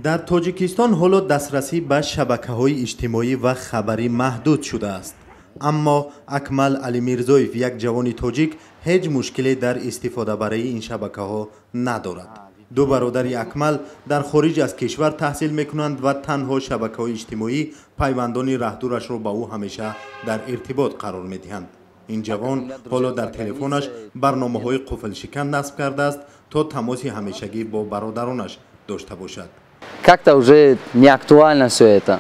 Дар Тоҷикистон ҳоло дастрасӣ ба шабакаҳои иҷтимоӣ ва хабарӣ маҳдуд шудааст. Аммо Акмал Алимирзоев, як ҷавони тоҷик, ҳеҷ мушкиле дар истифодабарии ин шабакаҳо надорад. Ду бародари Акмал дар хориҷ аз кишвар таҳсил мекунанд ва танҳо шабакаҳои иҷтимоӣ пайвандони раҳдурашро ба ӯ ҳамеша дар иртибот қарор медиҳанд. Ин ҷавон ҳоло дар телефонаш барномаҳои қуфлшикан насб кардааст, то тамоси ҳамешагӣ бо бародаронаш дошта бошад. Как-то уже не актуально все это.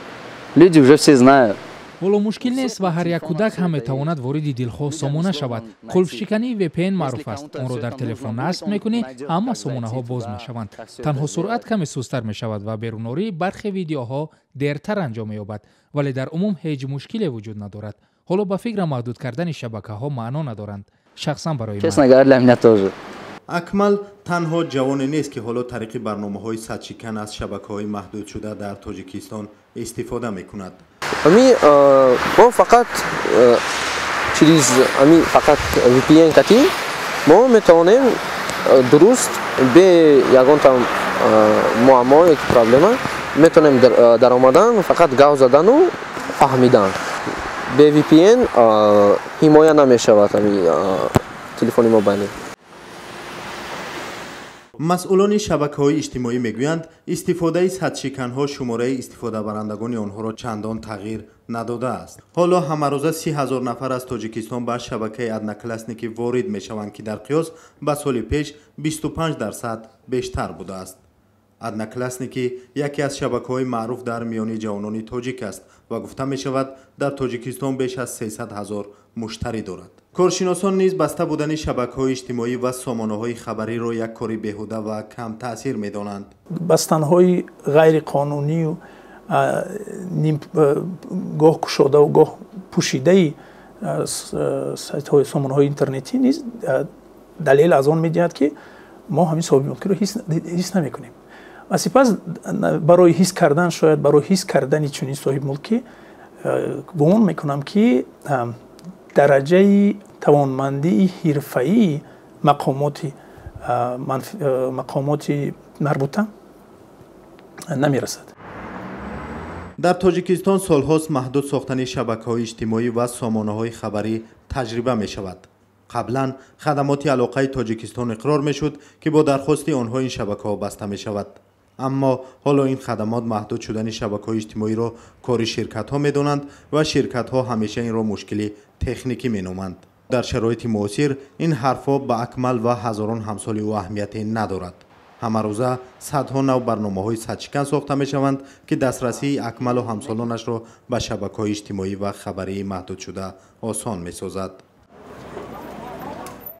Люди уже все знают. Ҳоло мушкил нест ва ҳар як кӯдак ҳам метавонад вориди дилхоҳ сомона шавад. Қулфшикании VPN маъруф аст. Онро дар телефон насб мекунӣ, ҳама сомонаҳо боз мешаванд. Танҳо суръат каме сустар мешавад ва берунории бархе видеоҳо дертар анҷом меёбад, вале дар умум ҳеҷ мушкиле вуҷуд надорад. Ҳоло ба фикрам, маҳдуд кардани шабакаҳо маъно надоранд, шахсан барои ман. Честно говоря, для меня тоже. Акмал танҳо ҷавоне нест, ки ҳоло тариқи барномаҳои садшикан аз шабакаҳои маҳдудшуда дар Тоҷикистон истифода мекунад. Ами мо фақат через ами фақат VPN кати мо метавонем дуруст, бе ягон там муаммо ёки проблема метавонем даромадан, фақат гав задану фаҳмидан. Бе VPN ҳимоя намешавад ами телефони мобайлӣ. Масъулони шабакаҳои иҷтимоӣ мегӯянд, истифодаи садшиканҳо шумораи истифодабарандагони онҳоро чандон тағйир надодааст. Ҳоло ҳамарӯза 30 000 нафар аз Тоҷикистон ба шабакаи Одноклассники ворид мешаванд, ки дар қиёс ба соли пеш 25% бештар будааст. Одноклассники яке аз шабакаҳои маъруф дар миёни ҷавонони тоҷик аст ва гуфта мешавад, дар Тоҷикистон беш аз 300 ҳазор муштарӣ дорад. Коршиносон низ баста будани шабакаҳои иҷтимоӣ ва сомонаҳои хабариро як кори беҳуда ва камтаъсир медонанд. Бастанҳои ғайриқонунию гоҳ кушодаву гоҳ пӯшидаи сайтҳои, сомонаҳои интернетӣ низ далел аз он медиҳад, ки мо ҳамин соҳибмулкиро ҳис намекунем. Ва сипас барои ҳис кардан, шояд барои ҳис кардани чунин соҳибмулкӣ, гумон мекунам, ки дараҷаи тавонмандии ҳирфаии мақомоти марбута намерасад. Дар Тоҷикистон солҳост маҳдуд сохтани шабакаҳои иҷтимоӣ ва сомонаҳои хабарӣ таҷриба мешавад. Қаблан хадамоти алоқаи Тоҷикистон иқрор мешуд, ки бо дархости онҳо ин шабакаҳо баста мешавад, аммо ҳоло ин хадамот маҳдуд шудани шабакаҳои иҷтимоиро кори ширкатҳо медонанд ва ширкатҳо ҳамеша инро мушкили техникӣ меноманд. Дар шароити муосир ин ҳарфҳо ба Акмал ва ҳазорон ҳамсоли ӯ аҳамияте надорад. Ҳамарӯза садҳо нав барномаҳои садшикан сохта мешаванд, ки дастрасии Акмалу ҳамсолонашро ба шабакаҳои иҷтимоӣ ва хабарии маҳдудшуда осон месозад.